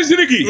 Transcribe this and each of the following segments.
Sidiki,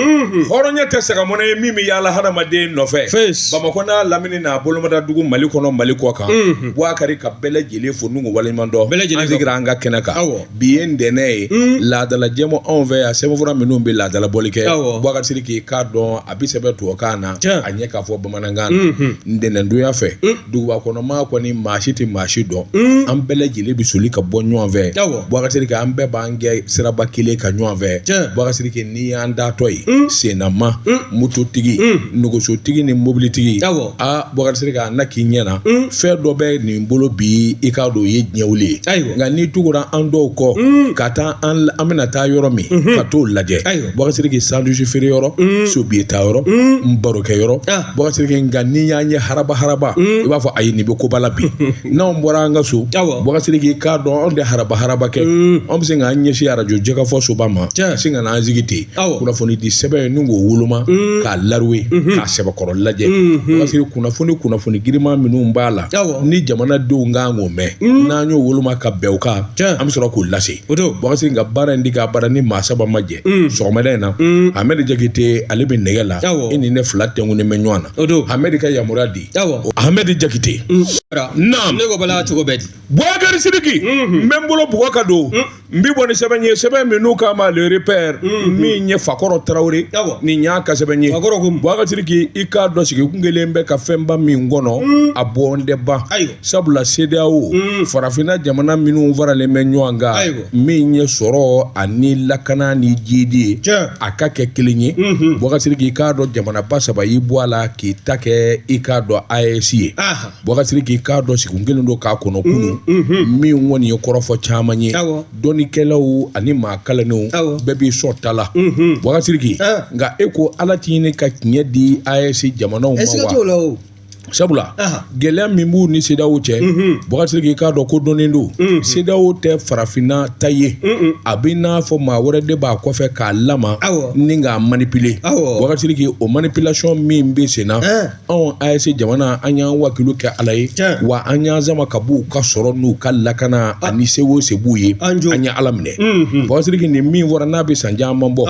hɔrɔnya tɛ sagamɔnɛ ye min bɛ yaala hadamaden nɔfɛ. Fes. Bamakɔ n'a lamini n'a bolomada dugu, Mali kɔnɔ, Mali kɔ kan. Bubakari, ka bɛɛ lajɛlen fo n'u waleɲuman dɔn. Bɛɛ lajɛlen. An sigira an ka kɛnɛ kan. Bi ye ntɛnɛn ye, laadala jɛmu anw fɛ yan, sɛbɛnfura minnu bɛ laadala bɔli kɛ. Bubakari Sidiki, k'a dɔn a bɛ sɛbɛn tubabukan na, a ɲɛ k'a fɔ bamanankan na. Ntɛnɛndonya fɛ, duguba kɔnɔ maa kɔni, maa si tɛ maa si dɔn. An bɛɛ lajɛlen bɛ soli ka bɔ ɲɔgɔn fɛ. Bubakari Sidiki, an bɛɛ b'an kɛ siraba kelen kan ɲɔgɔn fɛ. Bubakari Sidiki, n'i y'an datɔ ye, sennama, mototigi, nɛgɛsotigi ni mobilitigi, aa Bubakari Sidiki, a na k'i ɲɛ na fɛn dɔ bɛ nin bolo bi, i k'a dɔn o ye diɲɛ wuli ye. Nka n'i tugura an dɔw kɔ ka taa, an bɛna taa yɔrɔ min ka t'o lajɛ, Bubakari Sidiki, sandwich feere yɔrɔ, sobiye ta yɔrɔ, n barokɛ yɔrɔ. Bubakari Sidiki, nka n'i y'an ye haraba haraba, i b'a fɔ ayi, nin bɛ koba la bi. N'anw bɔra an ka so, Bubakari Sidiki, k'a dɔn anw tɛ haraba haraba kɛ. Anw bɛ se k'an ɲɛsin arajo jɛkafɔ soba ma, sin ka n'an sigi ten, kunnafoni di sɛbɛn ni k'o woloma k'a laruwe, k'a sɛbɛkɔrɔ lajɛ. Bubakari Sidiki, kunnafoni giriman minnu b'a la ni jamanadenw kan k'o mɛn, n'an y'o woloma ka bɛn o kan, an bɛ sɔrɔ k'o lase. Bubakari Sidiki, nka baara in di ka baara ni maa saba ma jɛ. Sɔgɔmada in na, Hamɛdi Jakite, ale bɛ nɛgɛ la. E ni ne fila tɛnkunnen bɛ ɲɔgɔn na. Hamɛdi ka yamaruya di. Hamɛdi Jakite, naam. Ne ko bala, cogo bɛɛ di? Bubakari Sidiki, n bɛ n bolo bugɔ ka don, n bɛ bɔ ni sɛbɛn ye, sɛbɛn min n'u k'a ma Le Repère, min ye Fakɔrɔ Tarawele, nin y'a ka sɛbɛn ye. Fakɔrɔ ko Bubakari Sidiki, i k'a dɔn sigikun kelen bɛ ka fɛnba min kɔnɔ, a bɔn tɛ ban. Sabula CEDEAO, farafinna jamana minnu faralen bɛ ɲɔgɔn kan, min ye sɔrɔ ani lakana ni jidi ye, a ka kɛ kelen ye. Bubakari Sidiki, i k'a dɔn jamanaba saba y'i bɔ a la k'i ta kɛ, i k'a dɔn, AES ye. Bubakari Sidiki, i k'a dɔn sigikun kelen don k'a kɔnɔ kunun, min kɔni ye kɔrɔfɔ caman ye. Dɔnnikɛlaw ani maa kalannenw bɛɛ b'i sɔn ta la. Bubakari Sidiki, nka e ko Ala ti ɲini ka tiɲɛ di AES jamanaw ma wa? Sabula gɛlɛya min b'u ni CEDEAO cɛ, Bubakari Sidiki, i k'a dɔn ko dɔnnen don, CEDEAO tɛ farafinna ta ye. A bɛ n'a fɔ maa wɛrɛ de b'a kɔfɛ k'a lama ni k'a manipuler. Bubakari Sidiki, o manipulation min bɛ sen na, anw AES jamana, an y'an wakilu kɛ Ala ye, wa an y'an sama ka b'u ka sɔrɔ n'u ka lakana ani se o se b'u ye. An ye Ala minɛ. Bubakari Sidiki, nin min fɔra n'a bɛ san caman bɔ,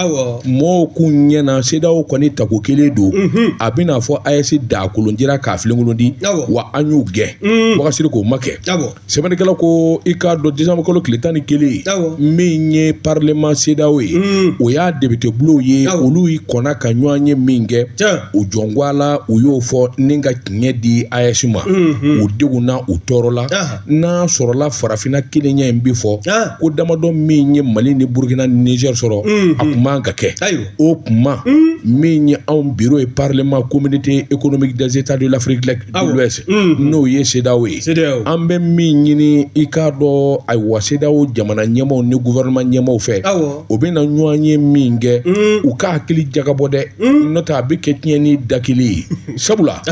mɔgɔw k'u ɲɛna CEDEAO kɔni tako kelen don, a bɛna fɔ AES dakolon jira k'a filenkolon di, wa an y'u gɛn. Bubakari Sidiki, o ma kɛ. Sɛbɛnnikɛla ko i k'a dɔn décembre kalo tile 11, min ye parlement CEDEAO ye, o y'a député bulonw ye, olu y'i kɔnna ka ɲɔgɔn ye min kɛ, u jɔnko a la, u y'o fɔ ni ka tiɲɛ di AES ma. U degunna, u tɔɔrɔla. N'a sɔrɔla farafinna kelenya in bɛ fɔ ko damadɔ min ye Mali ni Burukina ni Niger sɔrɔ, a tun man ka kɛ. O kuma min ye anw bureau ye parlement Communauté économique des États de l'Afrique de l'Ouest, n'o ye CEDEAO ye, an bɛ min ɲini, i k'a dɔn, ayiwa, CEDEAO jamana ɲɛmaaw ni gouvernement ɲɛmaaw fɛ, o bɛna ɲɔgɔn ye min kɛ, u ka hakili jagabɔ dɛ, n'o tɛ a bɛ kɛ tiɲɛni da kelen ye. Sabula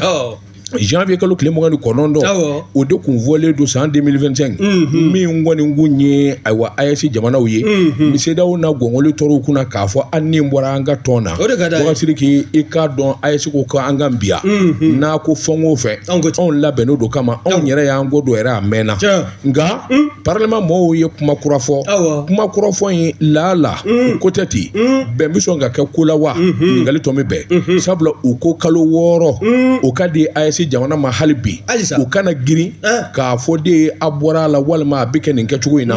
janvier kalo tile 29, o de kun fɔlen don san 2025, min kɔni kun ye, ayiwa, AES jamanaw ye, ni CEDEAO na gɔngɔli tɔɔrɔw kunna k'a fɔ an ni bɔra an ka tɔn na. Bubakari Sidiki, i k'a dɔn AES ko k'an ka biya n'a ko fɛn o fɛn, anw labɛnnen don kama, anw yɛrɛ y'an ko don yɛrɛ a mɛnna. Nka parlement mɔgɔw ye kuma kura fɔ. Kuma kura fɔ in laala ko tɛ ten, bɛn bɛ sɔn ka kɛ ko la wa? Ɲininkali tɔ min bɛn, sabula u ko kalo 6, o ka di AES jamana ma hali bi, u kana girin k'a fɔ de a bɔra a la walima a bɛ kɛ nin kɛcogo in na.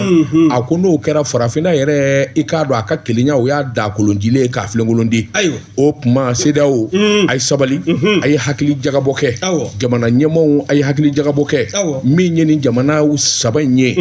A ko n'o kɛra, farafinna yɛrɛ, i k'a dɔn a ka kelenya, o y'a dakolonjilen ye k'a filenkolon di. O tuma CEDEAO, a ye sabali, a ye hakili jagabɔ kɛ. Jamana ɲɛmaaw, a ye hakili jagabɔ kɛ. Min ye nin jamana saba in ye,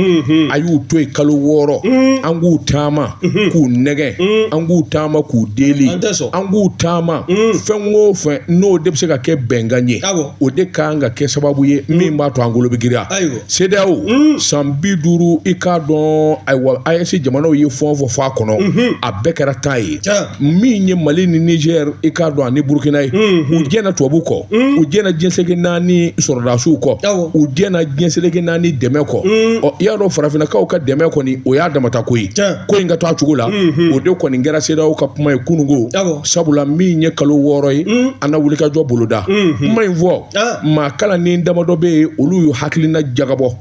a y'u to yen kalo 6, an k'u taama k'u nɛgɛ, an k'u taama k'u deli, an k'u taama fɛn o fɛn n'o de bɛ se ka kɛ bɛnkan ye, o de kan ka kɛ sababu ye min b'a to an golo bɛ giriya. CEDEAO san 50, i k'a dɔn, ayiwa, AES jamanaw ye fɛn o fɛn fɔ a kɔnɔ, a bɛɛ kɛra tan ye. Min ye Mali ni Niger, i k'a dɔn, ani Burukina ye, u jɛna tubabu kɔ, u jɛna diɲɛ seleke naani sɔrɔdasiw kɔ, u jɛna diɲɛ seleke naani dɛmɛ kɔ. Ɔ, i y'a dɔn farafinnakaw ka dɛmɛ kɔni, o y'a damata ko ye. Ko in ka to a cogo la, o de kɔni kɛra CEDEAO ka kuma ye kununko. Sabula min ye kalo 6 ye, an na wulikajɔ boloda kuma in fɔ. Maa kalannen damadɔ bɛ yen, olu y'u hakilina jagabɔ.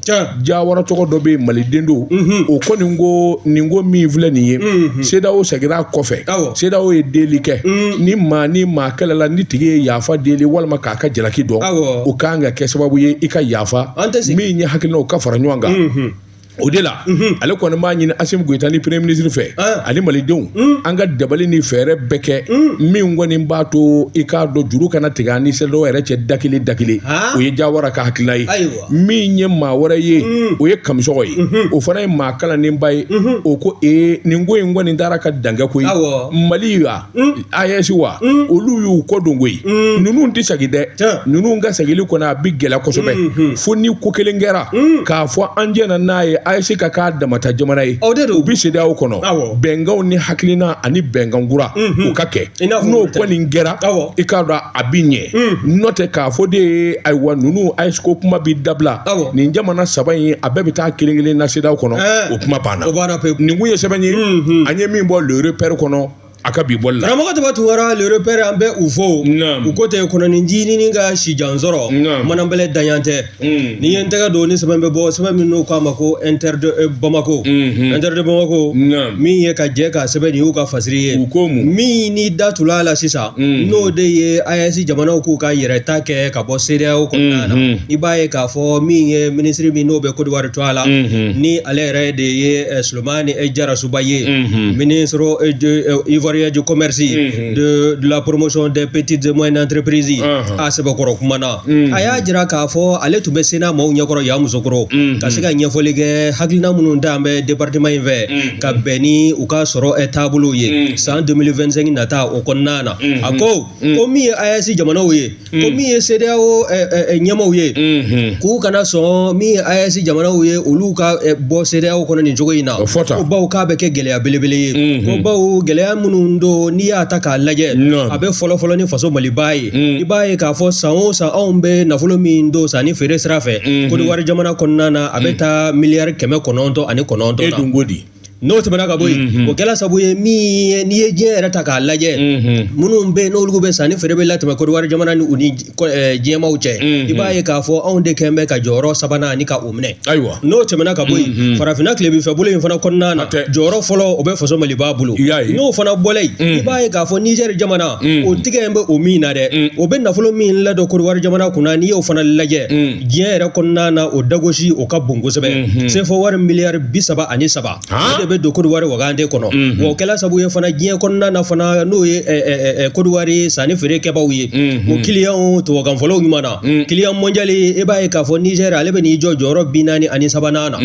Jawara tɔgɔ dɔ bɛ yen, maliden don. O kɔni ko nin ko min filɛ nin ye, CEDEAO seginna a kɔfɛ. CEDEAO ye deli kɛ. Ni maa ni maa kɛlɛla, ni tigi ye yafa deli walima k'a ka jalaki dɔn, o kan ka kɛ sababu ye i ka yafa. Min ye hakilina, o ka fara ɲɔgɔn kan. O de la, ale kɔni b'a ɲini Asimi Goyita ni premier ministre fɛ ani malidenw, an ka dabali ni fɛɛrɛ bɛɛ kɛ min kɔni b'a to i k'a dɔn juru kana tigɛ an ni CEDEAO yɛrɛ cɛ da kelen da kelen. O ye Jawara ka hakilina ye. Min ye maa wɛrɛ ye, o ye Kamisɔgɔ ye, o fana ye maa kalannenba ye. O ko ee, nin ko in kɔni taara ka dan kɛ koyi. Mali wa, AES wa, olu y'u kɔ don koyi. Ninnu tɛ segin dɛ. Ninnu ka seginli kɔni, a bɛ gɛlɛya kosɛbɛ, fo ni ko kelen kɛra k'a fɔ an jɛna n'a ye, AES ka k'a damata jamana ye. U bɛ CEDEAO kɔnɔ, bɛnkanw ni hakilina ani bɛnkan kura o ka kɛ. N'o kɔni kɛra, i k'a dɔn a bɛ ɲɛ. N'o tɛ, k'a fɔ de ye ayiwa, ninnu AES ko kuma bɛ dabila, nin jamana saba in a bɛɛ bɛ taa kelen kelen na CEDEAO kɔnɔ, o kuma banna. Nin kun ye sɛbɛn ye an ye min bɔ Le Repère kɔnɔ a ka bi bɔli la. Karamɔgɔ Taba Tunkara, Le Repère, an bɛ u fo. U ko tɛ kɔnɔni ncinin ka sijan sɔrɔ, manabɛlɛ daɲan tɛ. Ni ye n tɛgɛ don ni sɛbɛn bɛ bɔ, sɛbɛn min n'u k'a ma ko Inter de Bamako. Inter de Bamako min ye ka jɛ ka sɛbɛn nin y'u ka fasiri ye. U ko mun? Min ni da tula la sisan, n'o de ye AES jamanaw k'u ka yɛrɛta kɛ ka bɔ CEDEAO kɔnɔna na. I b'a ye k'a fɔ min ye minisiri min n'o bɛ Côte d'Ivoire to a la, ni ale yɛrɛ de ye Souleymane Diarrassouba ye, ministre ivoirien du commerce, de la promotion des petites et moyennes entreprises, a sɛbɛkɔrɔ kuma na, a y'a jira k'a fɔ ale tun bɛ Sénat maaw ɲɛkɔrɔ Yamoussoukro ka se ka ɲɛfɔli kɛ hakilina minnu t'an bɛ département in fɛ ka bɛn ni u ka sɔrɔ taabolow ye san 2025 nata o kɔnɔna na. A ko ko min ye AES jamanaw ye, ko min ye CEDEAO ɲɛmaaw ye, k'u kana sɔn min ye AES jamanaw ye, olu ka bɔ CEDEAO kɔnɔ nin cogo in na, ko bawo k'a bɛ kɛ gɛlɛya belebele ye, ko bawo gɛlɛya minnu don, n'i y'a ta k'a lajɛ, a bɛ fɔlɔ-fɔlɔ ni faso Maliba ye. I b'a ye k'a fɔ san o san, anw bɛ nafolo min don sanni feere sira fɛ Côte d'Ivoire jamana kɔnɔna na, a bɛ taa miliyari 909 E na. Dun ko di? N'o tɛmɛna ka bɔ yen, o kɛla sababu ye min ye, n'i ye diɲɛ yɛrɛ ta k'a lajɛ, minnu bɛ yen n'olu bɛ sanni feere bɛ latɛmɛ Côte d'Ivoire jamana ni u ni diɲɛmaaw cɛ, i b'a ye k'a fɔ anw de kɛn bɛ ka jɔyɔrɔ sabanan ni ka o minɛ. N'o tɛmɛna ka bɔ yen, farafinna tilebinfɛ bolo in fana kɔnɔna na, jɔyɔrɔ fɔlɔ o bɛ faso Maliba bolo. N'o fana bɔla yen, i b'a ye k'a fɔ Niger jamana, o tigɛ in bɛ o min na dɛ, o bɛ nafolo min ladon Côte d'Ivoire jamana kunna, n'i y'o fana lajɛ diɲɛ yɛrɛ kɔnɔna na, o dagosi o ka bon kosɛbɛ, CFA wari miliyari 33, o de bɛ don Côte d'Ivoire wagande kɔnɔ. Wa o kɛla sababu ye fana diɲɛ kɔnɔna na fana, n'o ye Côte d'Ivoire sanni feere kɛbaaw ye, o kiliyanw tubabukan fɔlɔw ɲuman na, client mondial, i b'a ye k'a fɔ Niger ale bɛ n'i jɔ jɔyɔrɔ 43nan na.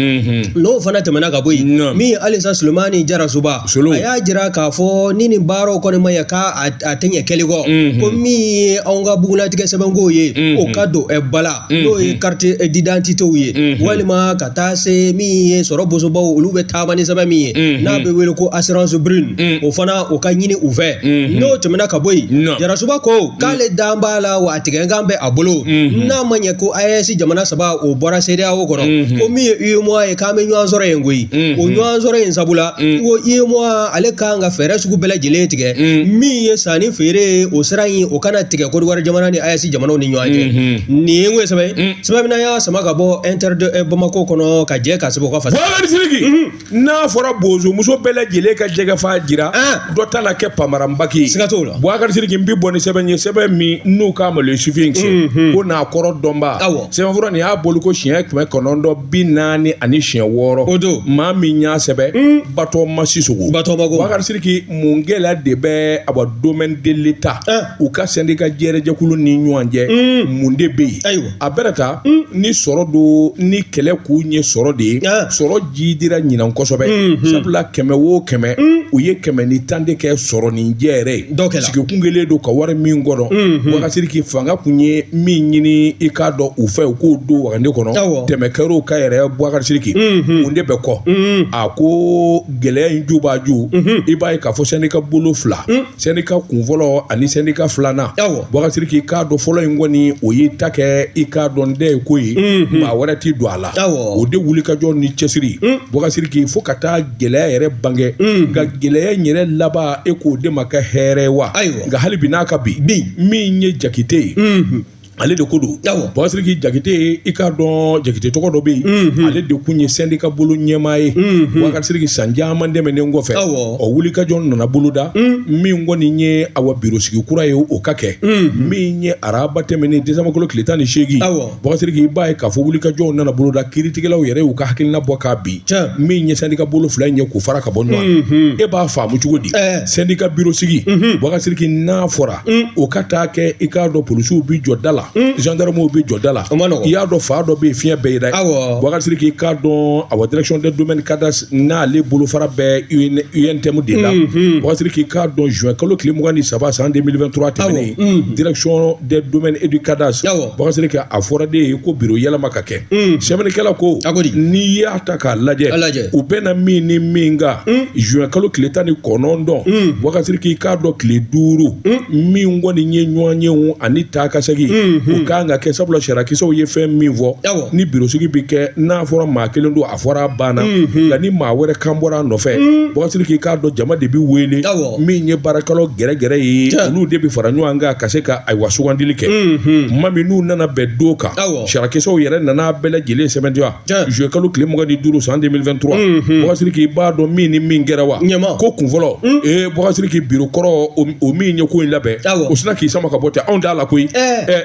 N'o fana tɛmɛna ka bɔ yen, min ye halisa Souleymane Diarrassouba, a y'a jira k'a fɔ ni nin baaraw kɔni ma ɲɛ k'a a tɛ ɲɛ kɛli kɔ, ko min ye anw ka bugunnatigɛ sɛbɛnkow ye, o ka don ba la, n'o ye carte d'identité ye, walima ka taa se min ye sɔrɔ bosobaw, olu bɛ taama ni sɛbɛn min ye n'a bɛ wele ko assurance brune, o fana o ka ɲini u fɛ. N'o tɛmɛna ka bɔ yen, Diarrassouba ko k'ale dan b'a la, wa a tigɛnkan bɛ a bolo, n'a ma ɲɛ ko AES jamana saba o bɔra CEDEAO kɔnɔ, ko min ye UEMOA ye, k'an bɛ ɲɔgɔn sɔrɔ yen koyi. O ɲɔgɔn sɔrɔ yen sabula ko UEMOA ale kan ka fɛɛrɛ sugu bɛɛ lajɛlen tigɛ min ye sanni feere ye, o sira in o kana tigɛ Côte d'Ivoire jamana ni AES jamanaw ni ɲɔgɔn cɛ. Nin ye n ko sɛbɛn sɛbɛn min y'a sama ka bɔ Inter de Bamako kɔnɔ ka jɛ ka sɛbɛn o ka fasa. Boubacar Sidiki, n'a fɔra bozomuso bɛɛ lajɛlen ka jɛgɛfa jira, dɔ ta la kɛ pamaranbaki ye. Siga t'o la. Boubacar Sidiki, n bi bɔ ni sɛbɛn ye, sɛbɛn min n'u k'a ma Le Sphinx, ko n'a kɔrɔ dɔnba. Sɛbɛnfura nin y'a boli ko siɲɛ 946. O don. Maa min y'a sɛbɛn, Batɔma Sisoko. Batɔma ko. Boubacar Sidiki, mun gɛlɛya de bɛ awa domaine de l'État, u ka syndicat jɛrɛjɛkulu ni ɲɔgɔn cɛ, mun de bɛ yen? A bɛrɛ ta ni sɔrɔ don, ni kɛlɛ k'u ye sɔrɔ de ye, sɔrɔ jidira ɲinan kosɛbɛ, sabula 100 o 100, u ye 110 de kɛ sɔrɔ ni jɛ yɛrɛ ye. Sigikun kelen don ka wari min kɔnɔ. Boubacar Sidiki, fanga kun ye min ɲini i k'a dɔn u fɛ, u k'o don wagande kɔnɔ, tɛmɛ kɛr'o ka yɛrɛ. Boubacar Sidiki, mun de bɛ kɔ? A ko gɛlɛya in ju b'a ju, i b'a ye k'a fɔ syndicat bolo fila, syndicat kunfɔlɔ ani syndicat filanan. Boubacar Sidiki, k'a dɔn fɔlɔ in kɔni, o y'i ta kɛ i k'a dɔn dɛ ye ko ye, maa wɛrɛ t'i don a la. O de wulikajɔ ni cɛsiri, Boubacar Sidiki, fo ka taa gɛlɛya yɛrɛ bange. Nka gɛlɛya in yɛrɛ laban, e k'o de ma kɛ hɛrɛ wa? Nka hali bi n'a ka bi, min ye Jakite ye. Ale de ko don. Bubakari Sidiki Jakite, i k'a dɔn Jakite tɔgɔ dɔ bɛ yen, ale de kun ye syndicat bolo ɲɛmaa ye. Bubakari Sidiki, san caman tɛmɛnen kɔfɛ, ɔ wulikajɔ nana boloda min kɔni ye awa biro sigi kura ye, o ka kɛ min ye araba tɛmɛnen décembre kalo tile 18. Bubakari Sidiki, i b'a ye k'a fɔ wulikajɔw nana boloda, kiiritigɛlaw yɛrɛ y'u ka hakilina bɔ k'a bin min ye syndicat bolo fila in ye k'u fara ka bɔ ɲɔgɔn na. E b'a faamu cogo di? Syndicat biro sigi, Bubakari Sidiki, n'a fɔra o ka taa kɛ, i k'a dɔn polisiw bi jɔ da la, gendarmew bi jɔ da la. I y'a dɔn fa dɔ bɛ yen, fiɲɛ bɛɛ ye dɛ. Bubakari Sidiki, i k'a dɔn awa direction des domaines cadastre n'ale bolofara bɛ UNTM de la. Bubakari Sidiki, i k'a dɔn juin kalo tile 23 san 2023 tɛmɛnen, direction des domaines et du cadastre, Bubakari Sidiki, a fɔra de ye ko biro yɛlɛma ka kɛ. Sɛbɛnnikɛla ko n'i y'a ta k'a lajɛ, u bɛna min ni min kan juin kalo tile 19, Bubakari Sidiki, i k'a dɔn tile 5 min kɔni ye ɲɔgɔnyew ani taa ka segin, o kan ka kɛ, sabula sariyakisɛw ye fɛn min fɔ, ni birosigi bɛ kɛ, n'a fɔra maa kelen don, a fɔra a banna, nka ni maa wɛrɛ kan bɔra a nɔfɛ, Bubakari Sidiki, i k'a dɔn jama de bɛ wele, min ye baarakɛlaw gɛrɛgɛrɛ ye, olu de bɛ fara ɲɔgɔn kan ka se ka ayiwa sugandili kɛ. Tuma min n'u nana bɛn don kan, sariyakisɛw yɛrɛ nana bɛɛ lajɛlen sɛbɛntiya juin kalo tile 25 san 2023. Bubakari Sidiki, i b'a dɔn min ni min kɛra wa? Ko kun fɔlɔ, ee Bubakari Sidiki, biro kɔrɔ o min ye ko in labɛn, o sinna k'i sama ka bɔ ten, anw t'a la koyi.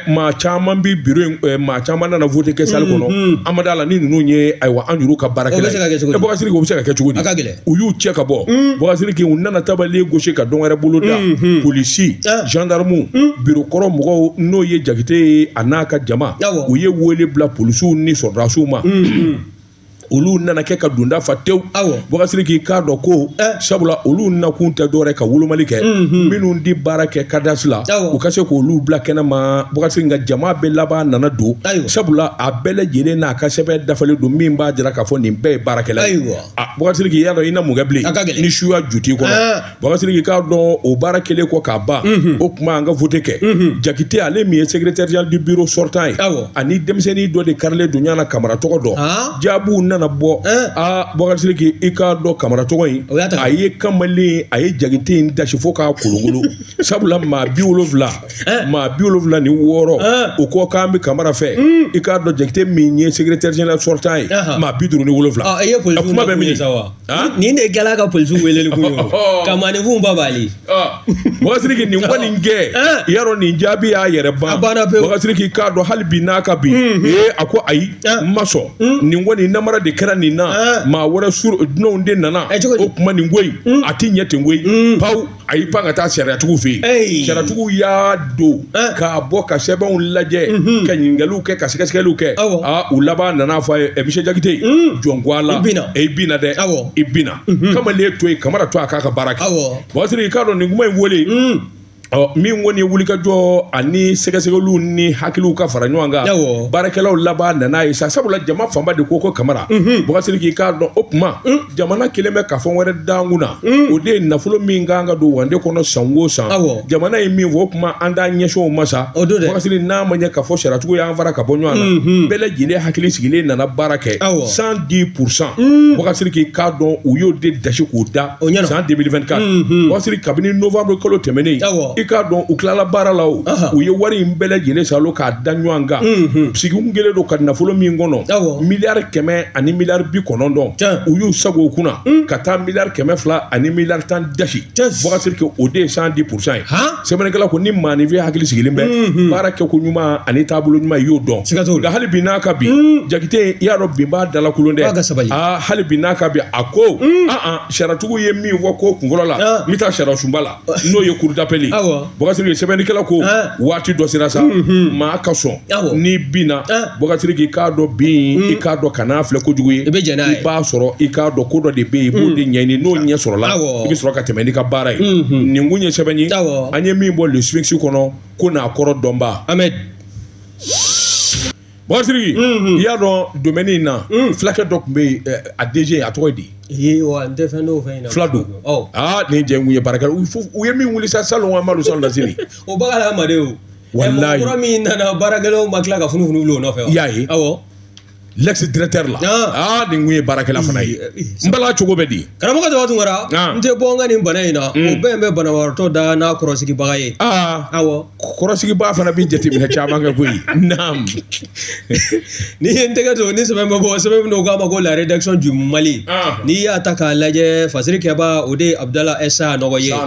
Maa caman bi biro in, maa caman nana vote kɛ salle kɔnɔ, an ma d'a la ni ninnu ye ayiwa an yɛrɛw ka baarakɛla ye. Bubakari Sidiki, o bɛ se ka kɛ cogo di? U y'u cɛ ka bɔ. Bubakari Sidiki, u nana tabali gosi ka dɔn wɛrɛ bolo da, polisi, gendarme, biro kɔrɔ mɔgɔw, n'o ye Jakite ye a n'a ka jama, u ye wele bila polisiw ni sɔrɔdasiw ma. Olu nana kɛ ka donda fa tewu. Bubakari Sidiki, k'a dɔn ko sabula olu nakun tɛ dɔwɛrɛ ka wolomali kɛ, minnu di baara kɛ cadastre la, u ka se k'olu bila kɛnɛ ma. Bubakari Sidiki, nka jama bɛɛ laban nana don, sabula a bɛɛ lajɛlen n'a ka sɛbɛn dafalen don min b'a jira k'a fɔ nin bɛɛ ye baarakɛla ye. Bubakari Sidiki, i y'a dɔn i na mun kɛ bilen ni suya ju t'i kɔnɔ? Bubakari Sidiki, k'a dɔn o baara kɛlen kɔ k'a ban, o tuma an ka vote kɛ. Jakite, ale min ye secrétaire général du bureau sortant ye, ani denmisɛnnin dɔ de karilen don ɲɔgɔn na, Kamara tɔgɔ dɔn, jaabiw nana bɔ. Aa Bubakari Sidiki, i k'a dɔn Kamara tɔgɔ in, a ye kamalen, a ye Jakite in dasi fo k'a kolokolo, sabula maa 76, maa 76, o ko k'an bɛ Kamara fɛ. I k'a dɔn Jakite min ye secrétaire général sortant ye, maa 57. Kuma bɛ min nin de kɛla ka polisiw weleli kun ye ka maaninfinw ba b'ale. Bubakari Sidiki, nin kɔni kɛ, i y'a dɔn nin jaabi y'a yɛrɛ ban. Bubakari Sidiki, k'a dɔn hali bi n'a ka bi, ee a ko ayi, n ma sɔn nin kɔni, namara de kɛra nin na, maa wɛrɛ sur dunanw de nana, o tuma nin ko in a ti ɲɛ ten koyi. Pawu, a y'i pan ka taa sariyatigiw fɛ yen. Sariyatigiw y'a don k'a bɔ ka sɛbɛnw lajɛ, ka ɲininkaliw kɛ, ka sɛgɛsɛgɛliw kɛ. Aa u laban nana fɔ a ye, monsieur Jakite, jɔn ko a la, i binna dɛ, i binna. Kamalen to yen, Kamara to a k'a ka baara kɛ. Bubakari Sidiki, k'a dɔn nin kuma in wele, ɔ min kɔni ye wulikajɔ ani sɛgɛsɛgɛliw ni hakiliw ka fara ɲɔgɔn kan, baarakɛlaw laban nana ye sa, sabula jama fanba de ko Kamara. Bubakari Sidiki, k'a dɔn o tuma jamana kelen bɛ ka fɛn wɛrɛ d'an kunna, o de ye nafolo min kan ka don wande kɔnɔ san o san, jamana ye min fɔ, o tuma an t'an ɲɛsin o ma sa. Bubakari Sidiki, n'a ma ɲɛ k'a fɔ sariyatigiw y'an fara ka bɔ ɲɔgɔn na, bɛɛ lajɛlen hakili sigilen nana baara kɛ 110%. Bubakari Sidiki, k'a dɔn u y'o de dasi k'o da san 2024. Bubakari Sidiki, kabini novembre kalo tɛmɛnen, i k'a dɔn u tilala baara la, o u ye wari in bɛɛ lajɛlen salo k'a da ɲɔgɔn kan. Sigikun kɛlen don ka nafolo min kɔnɔ, 100 ani 90 miliyari, u y'u sago o kunna ka taa 200 ani 10 miliyari dasi. Bubakari Sidiki, o de ye 110% ye. Sɛbɛnnikɛla ko ni maaninfin hakili sigilen bɛ baara kɛko ɲuman ani taabolo ɲuman, i y'o dɔn. Nka hali bi n'a ka bi, Jakite, i y'a dɔn bin b'a dalakolon dɛ. Aa hali bi n'a ka bi, a ko sariyatigiw ye min fɔ ko kunfɔlɔ la, n bɛ taa sariya sunba la, n'o ye cour d'appel ye. Bubakari Sidiki, sɛbɛnnikɛla ko waati dɔ sera sa, maa ka sɔn n'i binna. Bubakari Sidiki, k'a dɔn bin, i k'a dɔn kan'a filɛ kojugu ye, i b'a sɔrɔ i k'a dɔn ko dɔ de bɛ yen, i b'o de ɲɛɲini, n'o ɲɛ sɔrɔla, i bɛ sɔrɔ ka tɛmɛ n'i ka baara ye. Nin kun ye sɛbɛn ye an ye min bɔ Le Sphinx kɔnɔ, ko n'a kɔrɔ dɔnba. Ahmed. Bubakari Sidiki, i y'a dɔn domaine in na, fulakɛ dɔ tun bɛ yen, a DG, a tɔgɔ ye di? Ee wa, n tɛ fɛn dɔw fɛn in na. Fila don. Aa nin jɛ kun ye baarakɛla, u ye min wuli sa salon, an b'a dɔn salon lasini. O baga la ma de o. Walayi. Mɔgɔ kura min nana, baarakɛlaw ma tila ka funufunu wuli o nɔfɛ wa? I y'a ye. Awɔ. L'ex directeur la aa nin kun ye baarakɛla fana ye n bala cogo bɛ di karamɔgɔ Daba Tunkara n tɛ bɔ n ka nin bana in na o bɛɛ bɛ banabagatɔ da n'a kɔrɔsigibaga ye awɔ kɔrɔsigibaga fana bɛ jateminɛ caman kɛ koyi naam n'i ye n tɛgɛ don ni sɛbɛn bɛ bɔ sɛbɛn min n'o k'a ma ko la rédaction du Mali n'i y'a ta k'a lajɛ fasiri kɛba o de ye Abudala Sanɔgɔ ye a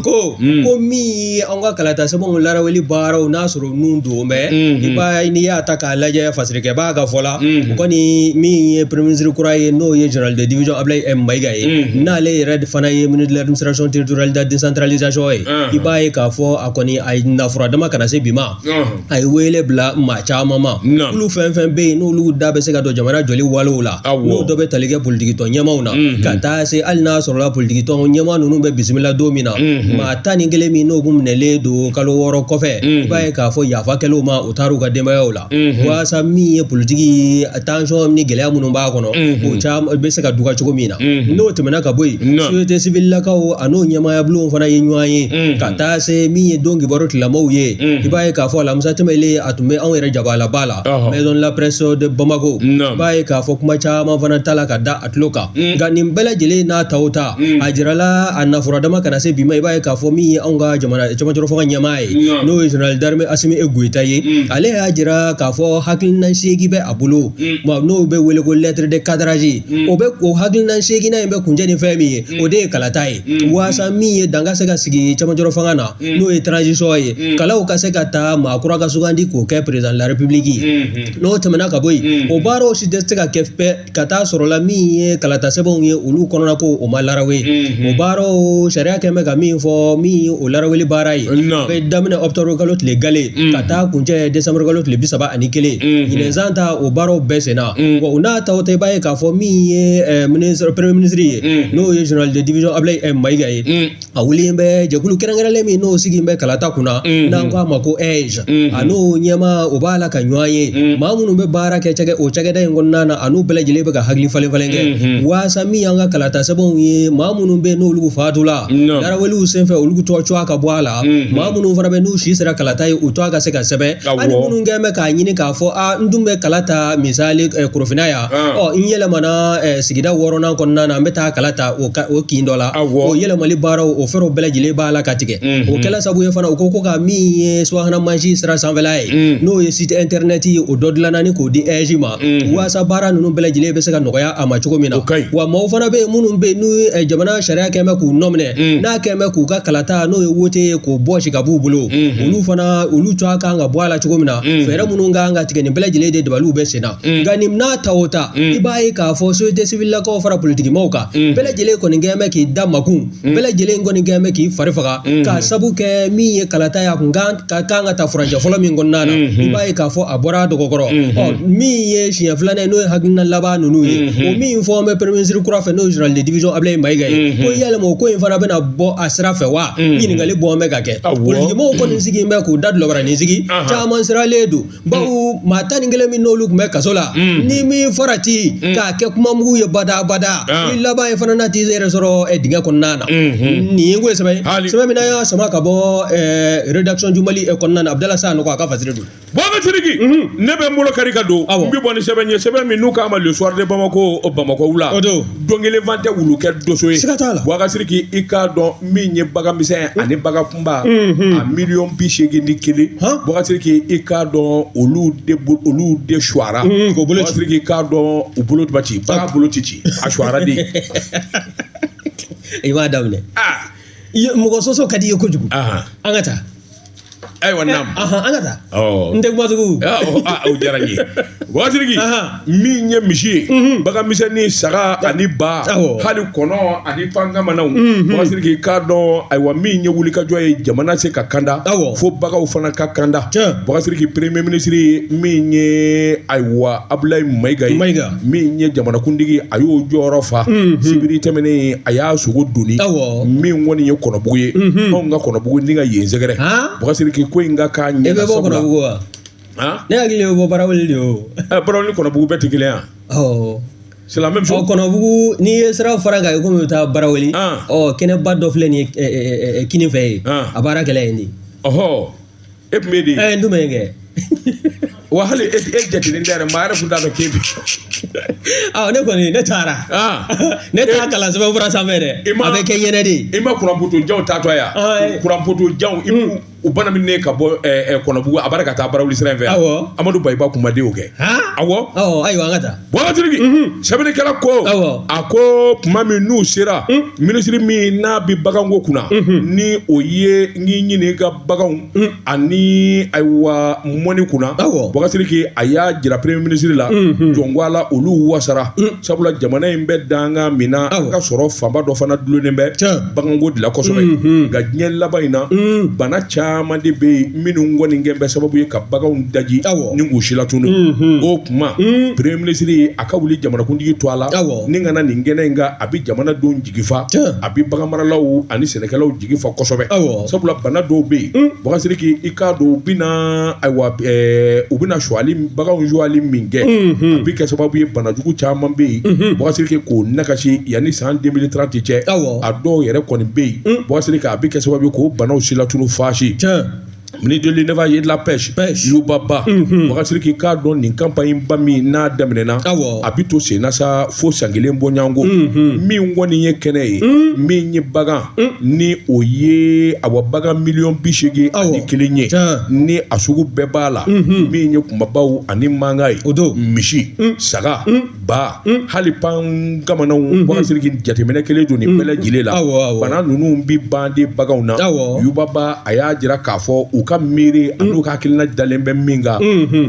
ko ko min ye an ka kalata sɛbɛnw laraweli baaraw n'a sɔrɔ ninnu don bɛ i b'a ye n'i y'a ta k'a lajɛ fasirikɛbaa ka fɔ la o kɔni min ye premier ministre kura ye n'o ye général de division Ablaye M Mayiga ye n'ale yɛrɛ fana ye ministre de l'administration territoriale de la décentralisation ye i b'a ye k'a fɔ a kɔni a ye nafura dama kana se bi ma a ye wele bila maa caman ma olu fɛn fɛn bɛ yen n'olu da bɛ se ka don jamana jɔli walew la n'o dɔ bɛ tali kɛ politikitɔn ɲɛmaaw na ka taa se hali n'a sɔrɔla politikitɔn ɲɛmaa ninnu bɛ bisimila don min na maa 11 min n'o kun minɛlen don kalo 6 kɔfɛ i b'a ye k'a fɔ yafa kɛlenw ma u taar'u ka denbayaw la walasa min ye politiki tension ni gɛlɛya minnu b'a kɔnɔ o caman bɛ se ka duga cogo min na n'o tɛmɛna ka bɔ yen société civile lakaw a n'o ɲɛmaaya bulonw fana ye ɲɔgɔn ye ka taa se min ye don kibaru tigilamɔgɔw ye i b'a ye k'a fɔ alamisa tɛmɛlen a tun bɛ anw yɛrɛ jabalaba la maison de la presse de Bamako i b'a ye k'a fɔ kuma caman fana tala ka da a tulo kan nka nin bɛɛ lajɛlen n'a ta o ta a jirala a nafura dama kana se bi ma i b'a ye k'a fɔ min ye anw ka jamana cɛmancɛrɔ fanga ɲɛmaa ye n'o ye général d'armée Asimi Goyita ye ale y'a jira k'a fɔ hakilina seegin bɛ a bolo n'o bɛ wele ko lettre de cadrage o bɛ o hakilina seeginna in bɛ kuncɛ ni fɛn min ye o de ye kalata ye waasa min ye dan ka se ka sigi cɛmancɛrɔ fanga na n'o ye transition ye kalaw ka se ka ta maa kura ka sugandi k'o kɛ président de la république ye n'o tɛmɛna ka bɔ yen o baaraw si tɛ se ka kɛ ka taa sɔrɔ la min ye kalata sɛbɛnw ye olu kɔnɔna ko o ma larawe o baaraw sariya kɛn bɛ ka min fɔ min ye o laraweli baara ye a bɛ daminɛ octobre kalo tile gale ka taa kuncɛ décembre kalo tile 31 ɲinɛnsan ta o baaraw bɛɛ senna wa o n'a ta o ta i b'a ye k'a fɔ min ye ministre premier ministre ye n'o ye général de division Ablaye Mayiga ye a wulilen bɛ jɛkulu kɛrɛnkɛrɛnlen min n'o sigilen bɛ kalata kunna n'an ko a ma ko AIGE a n'o ɲɛmaa o b'a la ka ɲɔgɔn ye maa minnu bɛ baara kɛ cakɛ o cakɛda in kɔnɔna na a n'u bɛɛ lajɛlen bɛ ka hakili falen falen kɛ waasa min y'an ka kalata sɛbɛnw ye maa minnu bɛ n'olu fatula laraweliw senfɛ olu tɔgɔ cogoya ka bɔ a la maa minnu fana bɛ n'u si sera kalata ye u tɔgɔ ka se ka sɛbɛn hali minnu kɛn bɛ k'a ɲini k'a fɔ a n dun bɛ kala ta misali korofina yan ɔ n yɛlɛmana sigida wɔɔrɔnan kɔnɔna na n bɛ taa kala ta o kin dɔ la o yɛlɛmali baaraw o fɛɛrɛw bɛɛ lajɛlen b'a la ka tigɛ o kɛla sabu ye fana u ko ko ka min ye subahana mansin sira sanfɛla ye n'o ye site internet ye o dɔ dilanna ni k'o di AIGE ma waasa baara ninnu bɛɛ lajɛlen bɛ se ka nɔgɔya a ma cogo min na wa maaw fana bɛ yen minnu bɛ yen n'u ye jamana sariya kɛn bɛ k'u nɔminɛ n'a kɛn bɛ k'u ka kalata n'o ye wote ye k'o bɔsi ka b'u bolo olu fana olu tɔgɔ kan ka bɔ a la cogo min na fɛɛrɛ minnu kan ka tigɛ nin bɛɛ lajɛlen de dabaliw bɛ sen na nka nin n'a ta o ta i b'a ye k'a fɔ société civile lakaw fara politikimaw kan bɛɛ lajɛlen kɔni kɛn bɛ k'i da makun bɛɛ lajɛlen kɔni kɛn bɛ k'i fari faga k'a sabu kɛ min ye kalata ye a kun kan ka kan ka ta furancɛ fɔlɔ min kɔnɔna na i b'a ye k'a fɔ a bɔra a dɔgɔkɔrɔ ɔ min ye siɲɛ filanan ye n'o ye hakilina laban ninnu ye o min fɔ bɛ premier ministre kura fɛ n'o ye général de division Ablaye Mayiga ye ko yalima o ko in fana bɛna bɔ a sira fɛ wa ɲininkali bɔn bɛ ka kɛ politikimaw kɔni sigilen bɛ k'u da dulɔbaranin sigi caman siralen don bawo maa 11 min n'olu tun bɛ kaso la ni min farati k'a kɛ kuma mugu ye bada bada i laban ye fana na t'i yɛrɛ sɔrɔ dingɛ kɔnɔna na nin ye ko ye sɛbɛn sɛbɛn min n'an y'a sama ka bɔ rédaction du Mali kɔnɔna na Abudala Sanɔgɔ a ka fasiri don. Baba Sidiki ne bɛ n bolo kari ka don n bɛ bɔ ni sɛbɛn ye sɛbɛn min n'u k'a ma Le Soir de Bamako Bamakɔ wula don kelen fan tɛ wulu kɛ doso ye siga t'a la Boubacar Sidiki i k'a dɔn min ye bagan misɛn ani bagan kunba a 81 million Boubacar Sidiki i k'a dɔn olu de suwara k'o bolo ci. Boubacar Sidiki i k'a dɔn u bolo ba ci bagan bolo ti ci a suwara de. I b'a daminɛ mɔgɔ sɔsɔ ka di i ye kojugu an ka taa. Ayiwa naam. An ka taa. N tɛ kuma tugun. O diyara n ye Boubacar Sidiki min ye misi ye bagan misɛnnin saga ani ba hali kɔnɔ ani pankamanaw Boubacar Sidiki i k'a dɔn ayiwa min ye wulikajɔ ye jamana se ka kanda fo baganw fana ka kanda Boubacar Sidiki premier ministre min ye ayiwa Abulayi Mayiga ye min ye jamanakuntigi a y'o jɔyɔrɔ fa sibiri tɛmɛnen a y'a sogo doni min kɔni ye kɔnɔbugu ye anw ka kɔnɔbugu ni ka yen sɛgɛrɛ Boubacar Sidiki ko in ka k'a ɲɛ. E bɛ bɔ kɔnɔbugu wa? Ne hakili bɛ bɔ Barawuli de o. Barawuli ni kɔnɔbugu bɛɛ tɛ kelen yan. Awɔ. C'est la même chose. Ɔ kɔnɔbugu n'i ye sira fara kan i komi i bɛ taa Barawuli. Ɔ kɛnɛba dɔ filɛ nin ye kinin fɛ yen. A baara kɛla yen de. Ɔhɔ e tun bɛ yen de. N tun bɛ yen kɛ. Wa hali e jatelen tɛ yɛrɛ, maa yɛrɛ tun t'a dɔn k'e bi. Awɔ, ne kɔni ne taara. Ne t'a kalan sɛbɛnfura sanfɛ dɛ. A bɛ kɛ ɲɛnɛ de. I ma kuranpoto janw taatɔ yan. Kuranpoto janw i b'u u bana min ka bɔ Kɔnɔbugu a b'a ka taa Barawuli sira in fɛ yan. Amadu Bayiba kun ma den o kɛ. Awɔ. Ayiwa an ka taa. Bɔka Sidiki, sɛbɛnnikɛla ko, a ko tuma min n'u sera, minisiri min n'a bɛ baganko kunna, ni o ye n k'i ɲini ka baganw ani ayiwa mɔni kunna, Bɔka Sidiki, a y'a jira premier ministre la, jɔnko a la olu wasara, sabula jamana in bɛ dankan min na, an ka sɔrɔ fanba dɔ fana dulonnen bɛ baganko de la kosɛbɛ. Nka diɲɛ laban in na, bana caman de bɛ yen minnu kɔni kɛ bɛ sababu ye ka baganw daji ni k'u silatunu. O tuma premier ministre a ka wuli jamanakuntigi to a la ni ka na nin kɛnɛ in kan, a bɛ jamanadenw jigi fa, a bɛ baganmaralaw ani sɛnɛkɛlaw jigi fa kosɛbɛ, sabula bana dɔw bɛ yen, Bɔka Sidiki, i k'a dɔn u bɛna ayiwa u bɛna suwali baganw suwali min kɛ, a bɛ kɛ sababu ye banajugu caman bɛ yen, Bɔka Sidiki, k'o nagasi yanni san 2030 cɛ. A dɔw yɛrɛ kɔni bɛ yen, Bɔka Sidiki, a bɛ kɛ sababu ye k'o banaw silatunu faasi. Ministre de l'élevage et de la pêche, Youba Ba, Bɔka Sidiki, k'a dɔn nin campagne ba min n'a daminɛna, a bɛ to sen na sa fo san kelen bɔɲɔgɔnko. Min kɔni ye kɛnɛ ye, min ye bagan, ni o ye awa bagan miliyɔn 81 ye, ni a sugu bɛɛ b'a la, min ye kunbabaw ani mankan ye, misi, saga, ba, hali pan kamanaw. Bɔka Sidiki, jateminɛ kelen don nin bɛɛ lajɛlen la, bana ninnu bi ban de baganw na. Yuba Ba a y'a jira k'a fɔ u ka miiri an'u ka hakilina dalen bɛ min kan,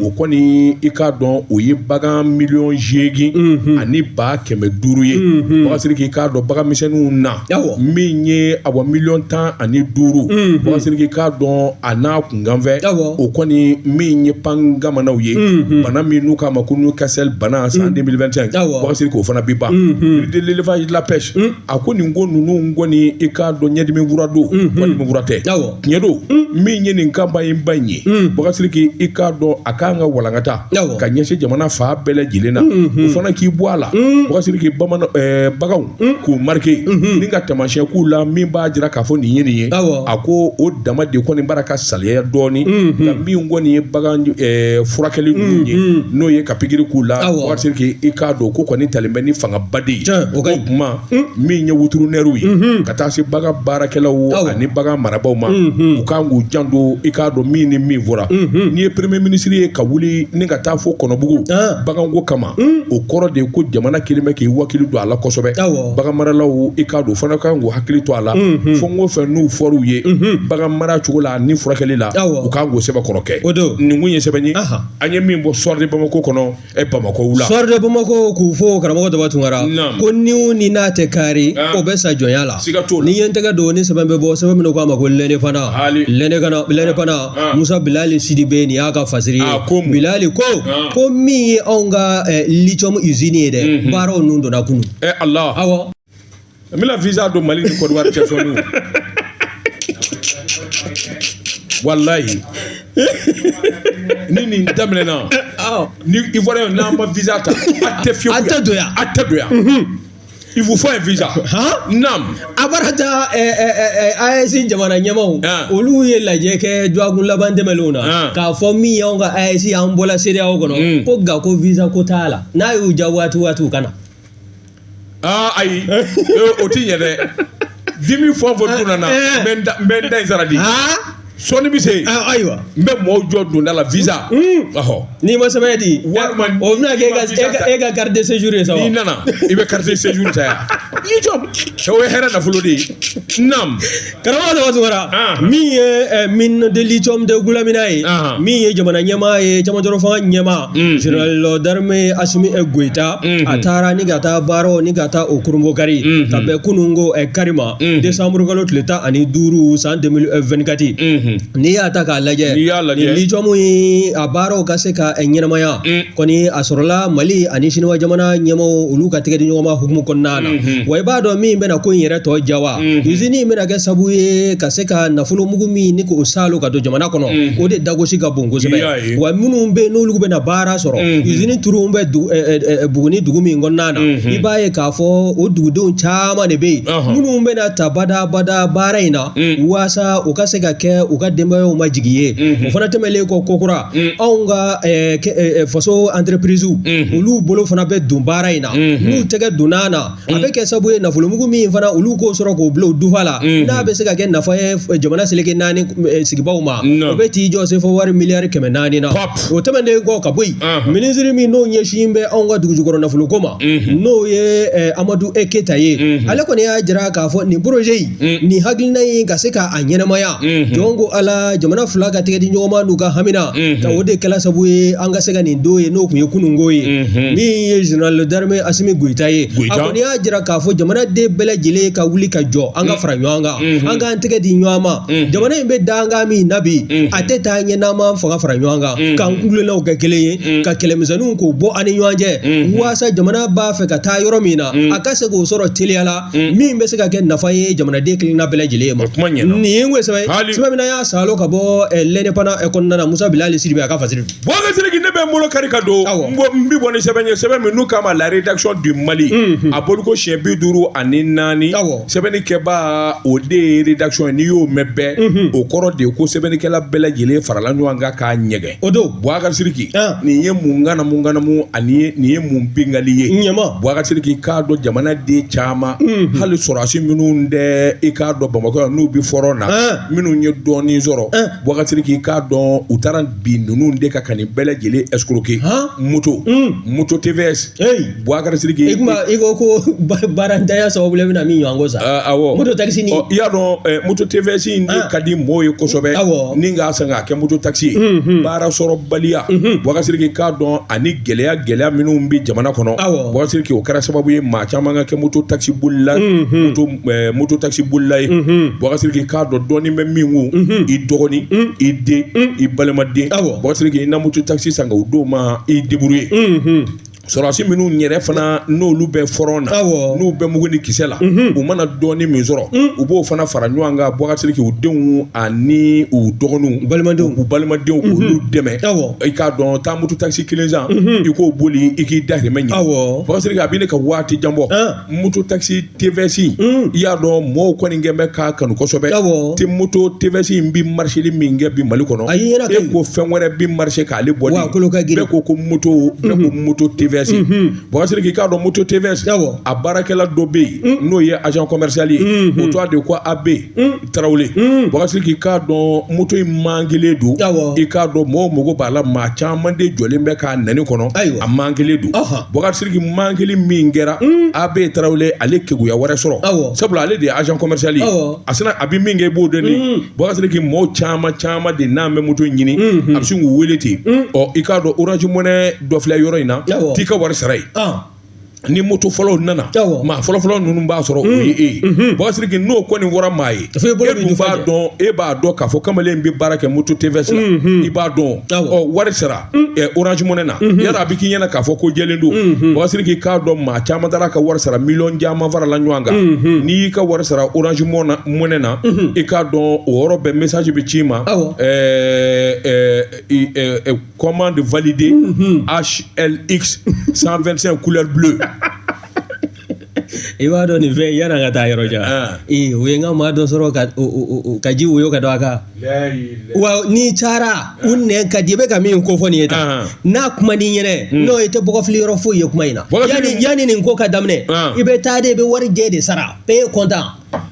o kɔni i k'a dɔn o ye bagan miliyɔn 8 ani 500 ye. Bɔka Sidiki, i k'a dɔn bagan misɛnninw na, min ye awa miliyɔn 15. Bɔka Sidiki, i k'a dɔn a n'a kunkanfɛ, o kɔni min ye pan kamanaw ye, bana min n'u k'a ma ko Newcastle bana san 2025, Bɔka Sidiki, o fana bi ban. De l'élevage de la pêche, a ko nin ko ninnu kɔni, i k'a dɔn ɲɛdimi fura don, kɔdimi fura tɛ. Tiɲɛ don, min ye nin campagne ba in ye, Bɔka Sidiki, i k'a dɔn a kan ka walankata ka ɲɛsin jamana fan bɛɛ lajɛlen na. O fana k'i bɔ a la, Bɔka Sidiki, bamanan baganw k'u marqué ni ka taamasiyɛn k'u la min b'a jira k'a fɔ nin ye nin ye. A ko o dama de kɔni bara ka saliya dɔɔni, nka min kɔni ye bagan furakɛli ninnu ye, n'o ye ka pikiri k'u la, Bɔka Sidiki, i k'a dɔn ko kɔni talen bɛ ni fangaba de ye. O tuma min ye véterinairew ye, ka taa se bagan baarakɛlaw ani bagan marabaaw ma, u kan k'u janto. I k'a dɔn min ni min fɔra, n'i ye premier ministre ye ka wuli ni ka taa fo Kɔnɔbugu baganko kama, o kɔrɔ de ko jamana kelen bɛ k'i wakili don a la kosɛbɛ. Bagan maralaw, i k'a dɔn fana kan k'u hakili to a la, fɛn o fɛn n'u fɔr'u ye bagan mara cogo la ni furakɛli la, u kan k'o sɛbɛkɔrɔ kɛ. Nin kun ye sɛbɛn ye an ye min bɔ Soir de Bamako kɔnɔ, Bamakɔ wula. Soir de Bamako k'u fo karamɔgɔ Daba Tunkara, ko ni o ni n'a tɛ kari, o bɛ sa jɔnya la. Siga t'o la. Ni ye n tɛgɛ don ni sɛbɛn bɛ bɔ, sɛbɛn min ko a ma ko l'Indépendant, l'Indépendant, Musa Bilali Sidibe, nin y'a ka fasiri ye. Bilali ko min ye anw ka lithium usine ye dɛ, baaraw nun donna kunun. Allah. Awɔ. N bɛna visa don Mali ni Côte d'Ivoire cɛ sɔɔni. Walayi, ni nin daminɛna ni Ivoirien n'an ma visa ta, a tɛ fiyewu. A tɛ don yan. A tɛ don yan. Il vous faut un visa. Naam. A bara taa AES jamana ɲɛmaaw, olu ye lajɛ kɛ dɔgɔkun laban tɛmɛnlenw na, k'a fɔ min y'anw ka AES, an bɔla CEDEAO kɔnɔ, ko nka ko visa ko t'a la, n'a y'u ja waati waati u ka na. Ayi, o ti ɲɛ dɛ. Dimi fɛn o fɛn donna na, n bɛ n da in sara di. Sɔɔni bɛ se. Ayiwa. N bɛ mɔgɔw jɔ donda la visa. Ɔhɔ. N'i ma sɛbɛn di. Walima o bɛna kɛ e ka carte de séjour ye sa wa. N'i nana i bɛ carte de séjour ta yan. I jɔ. O ye hɛrɛ nafolo de ye. Naam. Karamɔgɔ Daba Tunkara, min ye mine de lithium de Goulamina ye, min ye jamana ɲɛmaa ye, camancɛrɔ fanga ɲɛmaa, général d'armée Assimi Goïta, a taara ni ka taa baaraw ni ka taa o kurunbokari ka bɛn kununko kari ma, décembre kalo tile 15 san 2024. N'i y'a ta k'a lajɛ, nin lithium in a baaraw ka se ka ɲɛnamaya kɔni, a sɔrɔla Mali ani Siniwa jamana ɲɛmaaw olu ka tɛgɛ di ɲɔgɔn ma hukumu kɔnɔna na. Wa i b'a dɔn min bɛna ko in yɛrɛ tɔ ja wa, usine in bɛna kɛ sababu ye ka se ka nafolo mugu min ni k'o salo ka don jamana kɔnɔ, o de dagosi ka bon kosɛbɛ. Wa minnu bɛ yen n'olu bɛna baara sɔrɔ, usine turu bɛ Buguni dugu min kɔnɔna na, i b'a ye k'a fɔ o dugudenw caman de bɛ yen minnu bɛna ta badabada baara in na, waasa u ka se ka kɛ u ka denbayaw ma jigi ye o fana tɛmɛlen kɔ kokura anw ka faso entreprise olu bolo fana bɛ don baara in na n'u tɛgɛ donna a na a bɛ kɛ sababu ye nafolomugu min fana olu k'o sɔrɔ k'o bila u dufa la n'a bɛ se ka kɛ nafa ye jamana seleke naani sigibaw ma o bɛ t'i jɔ sefa wari miliyari 400 na. O tɛmɛnen kɔ ka bɔ yen, minisiri min n'o ɲɛsin bɛ anw ka dugujukɔrɔ nafoloko ma, n'o ye Amadu E Keyita ye, ale kɔni y'a jira k'a fɔ nin projet in, nin hakilina in ka se k'a ɲɛnamaya, jɔn ko Ala, jamana fila ka tɛgɛ di ɲɔgɔn ma n'u ka hamina ka o de kɛla sababu ye an ka se ka nin don ye, n'o tun ye kununko ye. Min ye général d'armée Asimi Goyita ye, a kɔni y'a jira k'a fɔ jamanaden bɛɛ lajɛlen ka wuli ka jɔ, an ka fara ɲɔgɔn kan, an k'an tɛgɛ di ɲɔgɔn ma. Jamana in bɛ dankan min na bi, a tɛ taa ɲɛ n'an m'an fanga fara ɲɔgɔn kan, k'an kuntilennaw kɛ kelen ye, ka kɛlɛmisɛnninw k'o bɔ an ni ɲɔgɔn cɛ, waasa jamana b'a fɛ ka taa yɔrɔ min na, a ka se k'o sɔrɔ teliya la, min bɛ se ka kɛ nafa ye jamanaden kelenna bɛɛ lajɛlen ma. Nin ye n sɛbɛn sɛbɛn min na y'a salo ka bɔ L'Indépendant kɔnɔna na, Musa Bilali Sidibe a ka fasiri. Boubacar Sidiki, ne bɛ n bolo kari ka don n bɛ bɔ ni sɛbɛn ye, sɛbɛn min n'u k'a ma La Rédaction du Mali, a boliko siɲɛ 54. Sɛbɛnnikɛbaa o de ye rédaction ye. N'i y'o mɛn bɛɛ, o kɔrɔ de ye ko sɛbɛnnikɛla bɛɛ lajɛlen farala ɲɔgɔn kan k'a ɲɛgɛn. O don. Boubacar Sidiki, nin ye mun ŋanamu ani nin ye mun bingali ye? Ɲama. Boubacar Sidiki, k'a dɔn jamanaden caman, hali sɔrɔdasi minnu tɛ i k'a dɔn Bamakɔ yan n'u bɛ front na, minnu ye dɔɔnin sɔrɔ, Boubacar Sidiki, k'a dɔn u taara bin ninnu de kan ka nin bɛɛ lajɛlen escroquer. Moto TVS, Boubacar Sidiki. I ko ko baarantanya sababu la i bɛna min ɲɔgɔn ko sa. Awɔ. Moto taxi ni. I y'a dɔn moto TVS in de ka di mɔɔw ye kosɛbɛ. Ni k'a san k'a kɛ moto taxi ye. Baara sɔrɔbaliya, Boubacar Sidiki, k'a dɔn ani gɛlɛya minnu bɛ jamana kɔnɔ, Boubacar Sidiki, o kɛra sababu ye maa caman ka kɛ moto taxi bolila, moto taxi bolila ye. Boubacar Sidiki, k'a dɔn dɔɔnin bɛ min kun, i dɔgɔnin, i den, i balimaden, Boubacar Sidiki, i na moto taxi san k'o d'o ma, i débrouiller. Sɔrɔdasi minnu yɛrɛ fana n'olu bɛ front na, n'u bɛ mugu ni kisɛ la, u mana dɔɔnin min sɔrɔ, u b'o fana fara ɲɔgɔn kan, Boubacar Sidiki, u denw ani u dɔgɔninw, balimadenw, u balimadenw, k'olu dɛmɛ. I k'a dɔn taa moto taxi kelen san, i k'o boli, i k'i dahirimɛ ɲini. Boubacar Sidiki, a bɛ ne ka waati jan bɔ, moto taxi TVS, i y'a dɔn mɔgɔw kɔni kɛn bɛ k'a kanu kosɛbɛ. Te moto TVS in bɛ marché min kɛ bi Mali kɔnɔ, e ko fɛn wɛrɛ bɛ marché k'ale bɔ de, bɛɛ ko ko moto, bɛɛ ko moto TVS. Boubacar Sidiki, k'a dɔn moto TVS, a baarakɛla dɔ bɛ yen n'o ye agent commercial ye, o tɔgɔ de ko AB Tarawele. Boubacar Sidiki, k'a dɔn moto in mankelen don, i k'a dɔn mɔgɔw mago b'a la, maa caman de jɔlen bɛ k'a nɛni kɔnɔ, a mankelen don. Boubacar Sidiki, mankeli min kɛra, AB Tarawele ale keguya wɛrɛ sɔrɔ, sabula ale de ye agent commercial ye, a sina a bɛ min kɛ i b'o dɔn ni. Boubacar Sidiki, mɔgɔw caman de n'an bɛ moto ɲini, a bɛ sin k'u wele ten. Ɔ, i k'a dɔn Orange Money dɔ filɛ yɔrɔ in na, t'i ka wari sara yen. Ni moto fɔlɔw nana, maa fɔlɔfɔlɔ ninnu b'a sɔrɔ o ye e ye. Boubacar Sidiki, n'o kɔni fɔra maa ye, e dun b'a dɔn, e b'a dɔn k'a fɔ kamalen bɛ baara kɛ moto TVS la, i b'a dɔn, ɔ wari sara Orange Money na, yala a bɛ k'i ɲɛna k'a fɔ ko jɛlen don. Boubacar Sidiki, k'a dɔn maa caman taara ka wari sara, miliyɔn caman farala ɲɔgɔn kan. N'i y'i ka wari sara Orange Money na, i k'a dɔn o yɔrɔ bɛɛ message bɛ ci i ma, commande validée HLX 125 couleur bleue. I b'a dɔn nin fɛn yan'an ka taa yɔrɔ jan, o ye n ka maa dɔ sɔrɔ ka ji woyo ka don a kan. Wa n'i taara u nɛn ka di, i bɛ ka min ko fɔ nin ye tan, n'a kuma n'i ɲɛnɛ, n'o i tɛ bɔgɔfili yɔrɔ foyi ye kuma in na. Yanni nin ko ka daminɛ, i bɛ taa de, i bɛ wari jɛ de sara, paye comptant.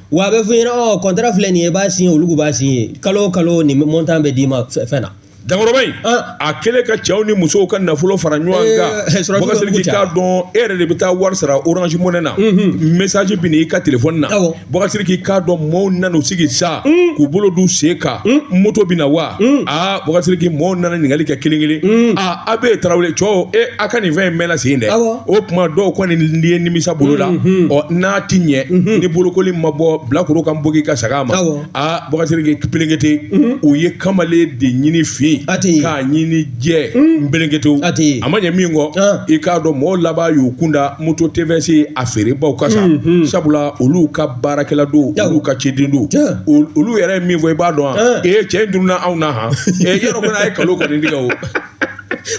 Wa a bɛ fɔ i ɲɛna, ɔ contrat filɛ nin ye, i b'a signé, olu b'a signé, kalo o kalo nin montant bɛ d'i ma fɛn na. Dankɔrɔba in, a kɛlen ka cɛw ni musow ka nafolo fara ɲɔgɔn kan, Boubacar Sidiki, k'a dɔn e yɛrɛ de bɛ taa wari sara Orange Money na, message bɛ n'i ka téléphone na. Boubacar Sidiki, k'a dɔn mɔɔw nana u sigi sa k'u bolo d'u sen kan, moto bɛ na wa? Aa, Boubacar Sidiki, mɔɔw nana ɲininkali kɛ kelen kelen. Aa, a bɛ Tarawele cɛw, e a ka nin fɛn in mɛnna sen dɛ. O tuma dɔw kɔni ye nimisa bolo la, ɔ n'a ti ɲɛ ni bolokoli ma bɔ bilakoro kan bogi ka saga ma. Aa, Boubacar Sidiki, pelenkete u ye kamalen de ɲini fin k'a ɲini jɛ nbelenketew, a ma ɲɛ min kɔ, i k'a dɔn mɔgɔw laban y'u kunda moto TVS a feerebaw ka sa, sabula olu ka baarakɛla don, olu ka ciden don, olu yɛrɛ ye min fɔ i b'a dɔn wa? Ee, cɛ in dunna anw na han, ee yɔrɔ kɔni a ye kalo kɔni tigɛ o.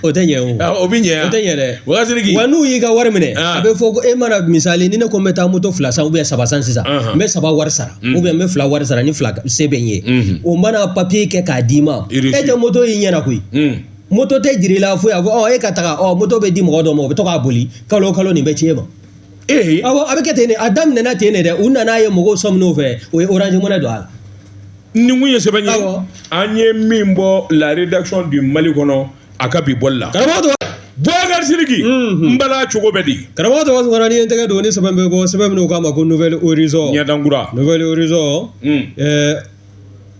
O tɛ ɲɛ o. O bɛ ɲɛ. O tɛ ɲɛ dɛ. Bubakari Sidiki. Wa n'u y'i ka wari minɛ, a bɛ fɔ ko e mana misali ni ne ko n bɛ taa moto fila san ou bien saba san sisan, n bɛ saba wari sara ou bien n bɛ fila wari sara ni fila se bɛ n ye. O mana papiye kɛ k'a d'i ma, e tɛ moto y'i ɲɛna koyi. Moto tɛ jir'i la foyi, a fɔ ɔ e ka taga ɔ moto bɛ di mɔgɔ dɔ ma, o bɛ to k'a boli kalo o kalo nin bɛ ci e ma. Awɔ, a bɛ kɛ ten de, a daminɛna ten de dɛ, u nana ye mɔgɔw sɔmin'o fɛ, o ye Orange Money don a la. Nin kun ye sɛbɛn ye an ye min bɔ la rédaction du Mali kɔnɔ a ka bi bɔli la. Karamɔgɔ tɔgɔ. Bubakari Sidiki, n bala cogo bɛ di? Karamɔgɔ tɔgɔ Tunkara, n'i ye n tɛgɛ don ni sɛbɛn bɛ bɔ, sɛbɛn min k'a ma ko Nouvel Horizon. Ɲɛdankura. Nouvel Horizon.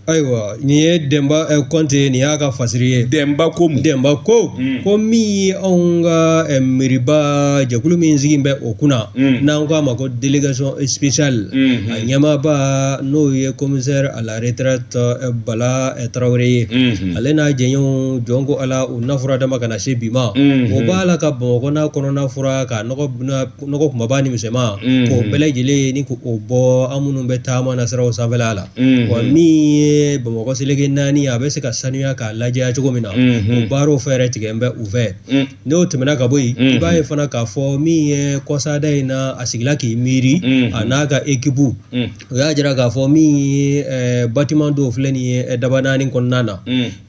Ayiwa, nin ye Denba Kɔnte, nin y'a ka fasiri ye. Denba ko mun? Denba ko ko min ye anw ka miiriba jɛkulu min sigi bɛ o kunna, n'an k'a ma ko délégation spéciale, a ɲɛmaaba n'o ye commissaire à la retraite Bala Tarawele ye, ale n'a jɛɲɔgɔnw jɔn ko Ala u nafura dama ka na se bi ma, o b'a la ka Bamakɔ n'a kɔnɔna fura ka nɔgɔ kunbaba ni misɛnman k'o bɛɛ lajɛlen ni k'o bɔ an minnu bɛ taama na siraw sanfɛla la. Wa min ye Bamakɔ seleke naani, a bɛ se ka sanuya k'a lajɛya cogo min na, o baaraw fɛɛrɛ tigɛ bɛ u fɛ. N'o tɛmɛna ka bɔ yen, i b'a ye fana k'a fɔ min ye kɔsada in na, a sigila k'i miiri a n'a ka ekipu, o y'a jira k'a fɔ min ye bâtiment dɔw filɛ nin ye Dabanaani kɔnɔna na,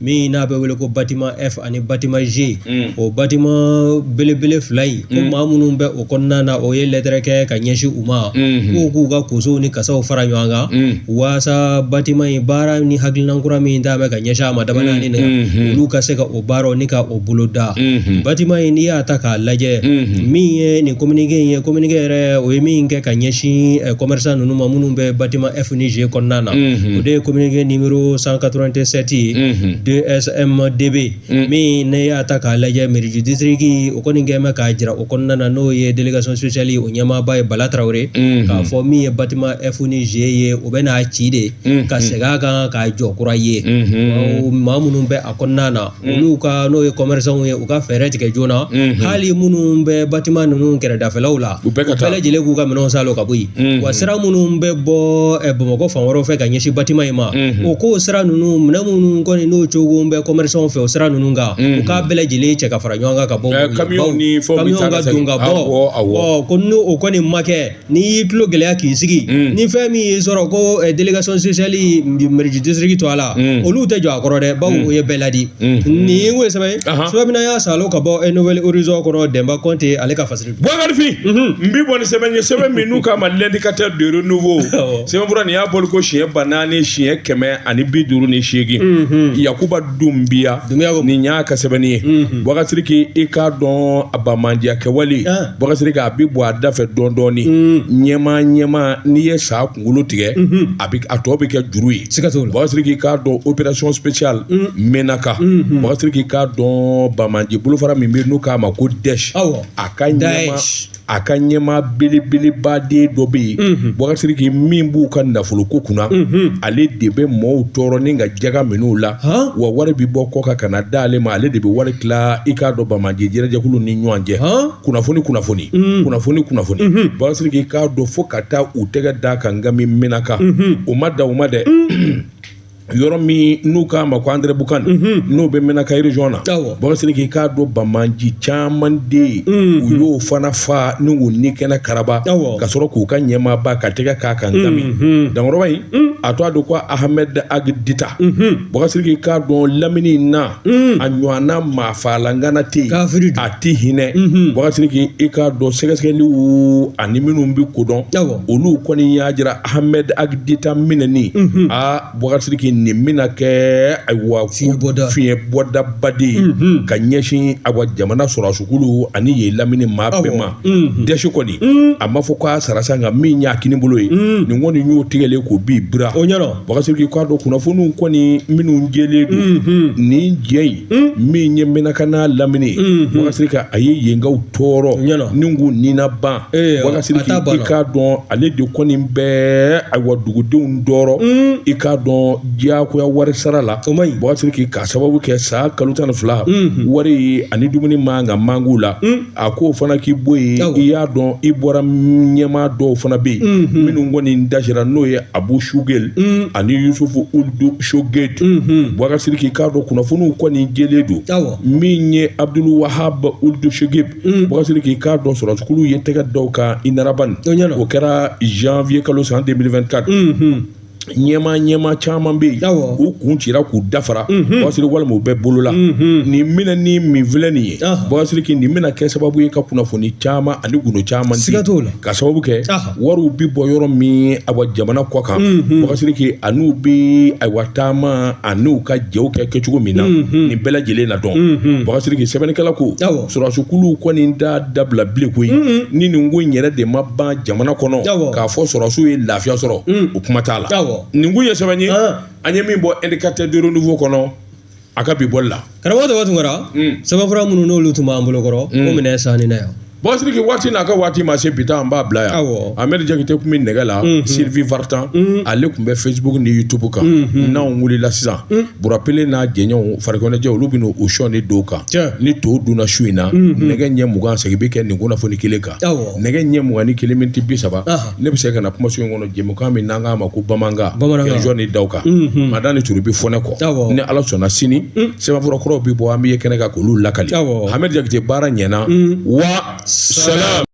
min n'a bɛ wele ko bâtiment F ani bâtiment G, o bâtiment belebele fila in, ko maa minnu bɛ o kɔnɔna na, o ye lɛtɛrɛ kɛ ka ɲɛsin u ma, k'u k'u ka kosow ni kasaw fara ɲɔgɔn kan waasa bâtiment in baara ni hakilina kura min d'a bɛ ka ɲɛsin a ma Dabanaani na, olu ka se ka o baaraw ni ka o boloda. Bâtiment in, n'i y'a ta k'a lajɛ, min ye nin communiqué in ye, communiqué yɛrɛ o ye min kɛ ka ɲɛsin commerçant ninnu ma minnu bɛ bâtiment F ni G kɔnɔna na, o de ye communiqué numéro 187 ye 2SMDB, min ne y'a ta k'a lajɛ mairie du district o kɔni kɛn bɛ k'a jira o kɔnɔna na, n'o ye délégation spéciale o ɲɛmaaba ye Bala Tarawele, k'a fɔ min ye bâtiment F ni G ye, o bɛ n'a ci de ka segin a kan k'a jɔ kura ye. Maa minnu bɛ a kɔnɔna na, olu ka n'o ye commerçant ye, u ka fɛɛrɛ tigɛ joona, hali minnu bɛ bâtiment ninnu kɛrɛdafɛlaw la, u bɛɛ lajɛlen k'u ka minɛnw salo ka bɔ yen. Wa sira minnu bɛ bɔ Bamakɔ fan wɛrɛw fɛ ka ɲɛsin bâtiment in ma, o k'o sira ninnu, minɛn minnu kɔni n'o cogo bɛ commerçant fɛ o sira ninnu kan, u k'a bɛɛ lajɛlen cɛ ka fara ɲɔgɔn kan ka bɔ, camion ni fɛnw ka don ka bɔ. Ko n'o o kɔni ma kɛ, n'i y'i tulo gɛlɛya k'i sigi, ni fɛn min y'i sɔrɔ ko délégation spéciale mairie du district to a la, olu tɛ jɔ a kɔrɔ dɛ, bawo o ye bɛɛ ladi. Nin ye sɛbɛn ye, sɛbɛn min y'a salo ka bɔ Nouvel Horizon kɔnɔ, Denba Kɔnte ale ka fasiri. Bubakari Fin, n bi bɔ ni sɛbɛn ye, sɛbɛn min n'u k'a ma l'indicateur de renouveau, sɛbɛnfura nin y'a bɔli ko siɲɛ 4558, Yakuba Dunbiya nin y'a ka sɛbɛnni ye. Bubakari Sidiki, i k'a dɔn a bamandiya kɛwale, Bubakari Sidiki, a bi bɔ a da fɛ dɔɔni dɔɔni, ɲɛma ɲɛma, n'i ye sa kunkolo tigɛ, a bɛ a tɔ bɛ kɛ juru ye. Bubakari Sidiki, i k'a dɔn opération spéciale Menaka, Bubakari Sidiki, i k'a dɔn bamanji bolofara min bɛ n'u k'a ma ko Daesh, a ka ɲɛma belebeleba den dɔ bɛ yen, Bubakari Sidiki, min b'u ka nafolo ko kunna, ale de bɛ mɔɔw tɔɔrɔ ni ka jaga minɛ u la, wa wari bɛ bɔ kɔ kan ka na d'ale ma, ale de bɛ wari tila i k'a dɔn bamanji jɛrɛjɛkulu ni ɲɔgɔn cɛ, kunnafoni kunnafoni kunnafoni kunnafoni. Bubakari Sidiki, i k'a dɔn fo ka taa u tɛgɛ da kan nka min Menaka, o ma da o ma dɛ, yɔrɔ min n'u k'a ma ko André Bukan, n'o bɛ Menaka région na, Bubakari Sidiki, i k'a dɔn bamanji caman de u y'o fana fa ni k'u ni kɛnɛ karaba, ka sɔrɔ k'u ka ɲɛmaaba ka tɛgɛ k'a kan gami dankɔrɔba in, a to a don ko Ahmed Agdita. Bubakari Sidiki, i k'a dɔn lamini in na a ɲɔgɔnna maafaalangana tɛ yen, a tɛ hinɛ. Bubakari Sidiki, i k'a dɔn sɛgɛsɛgɛliw ani minnu bɛ kodɔn, olu kɔni y'a jira Ahmed Agdita minɛni a Bubakari Sidiki, nin bɛna kɛ ayiwa fiɲɛ bɔdaba de ye ka ɲɛsin ayiwa jamana sɔrɔdasukulu ani yen lamini maa bɛɛ ma. Daesh kɔni a ma fɔ k'a sara sa, nka min y'a kini bolo ye, nin kɔni y'o tigɛlen k'o bi bira. Bubakari Sidiki, k'a dɔn kunnafoniw kɔni minnu jɛlen don nin jɛ in min ye Menaka n'a lamini, Bubakari Sidiki, a ye yenkaw tɔɔrɔ ni k'u nina ban. Bubakari Sidiki, i k'a dɔn ale de kɔni bɛ ayiwa dugudenw tɔɔrɔ, i k'a dɔn diyagoya wari sara la. O man ɲi. Bubakari Sidiki, k'a sababu kɛ san kalo 12 wari ani dumuni man ka manku la, a k'o fana k'i bɔ yen. I y'a dɔn, i bɔra ɲɛmaa dɔw fana bɛ yen minnu kɔni dasira, n'o ye Abu Shugel ani Yusufu Uludu Shoged. Bubakari Sidiki, k'a dɔn kunnafoniw kɔni jɛlen don. Min ye Abdul Wahab Uludu Shogeb, Bubakari Sidiki, k'a dɔn sɔrɔdasikulu ye tɛgɛ da o kan Inaraban, o kɛra janvier kalo san 2024. Ɲɛmaa caman bɛ yen, u kun cira k'u dafara, Bubakari Sidiki, walima u bɛ bolo la. Nin minɛni min filɛ nin ye, Bubakari Sidiki, nin bɛna kɛ sababu ye ka kunnafoni caman ani gundo caman di, ka sababu kɛ wariw bi bɔ yɔrɔ min, awa, jamana kɔ kan, Bubakari Sidiki, an'u bi, ayiwa, taama an'u ka jɛw kɛ kɛcogo min na, nin bɛɛ lajɛlen na dɔn. Bubakari Sidiki, sɛbɛnnikɛla ko sɔrɔdasikuluw kɔni t'a dabila bilen koyi, ni nin ko in yɛrɛ de ma ban jamana kɔnɔ, k'a fɔ sɔrɔdasiw ye lafiya sɔrɔ, o kuma t'a la. Nin kun ye sɛbɛn ye an ye min bɔ Indicateur du Renouveau kɔnɔ a ka bi bɔli la. Karamɔgɔ Daba Tunkara, sɛbɛnfura minnu n'olu tun b'an bolo kɔrɔ, o minɛ sanni na yan. Bubakari Sidiki, waati n'a ka waati ma se, bi ta an b'a bila yan. Amedi Jakite tun bɛ nɛgɛ la, Sylvie Vartan ale tun bɛ Facebook ni YouTube kan. N'anw wulila sisan, Burapele n'a jɛɲɔgɔnw farikɔnɛjɛ, olu bɛ n'u sɔnni don kan. Ni to dunna su in na, nɛgɛ ɲɛ 20, segin bɛ kɛ nin kunnafoni kelen kan. Nɛgɛ ɲɛ 21 miniti 30, ne bɛ se ka na kumaso in kɔnɔ, jɛmukan min n'an k'a ma ko bamanankan, kɛnzɔn ni daw kan, Madani Turu bɛ fɔ ne kɔ. Ni Ala sɔnna, sini sɛbɛnfura kuraw bɛ bɔ, an bɛ ye kɛnɛ kan k'olu lakali. Hamedi Jakite, baara ɲɛna wa salam.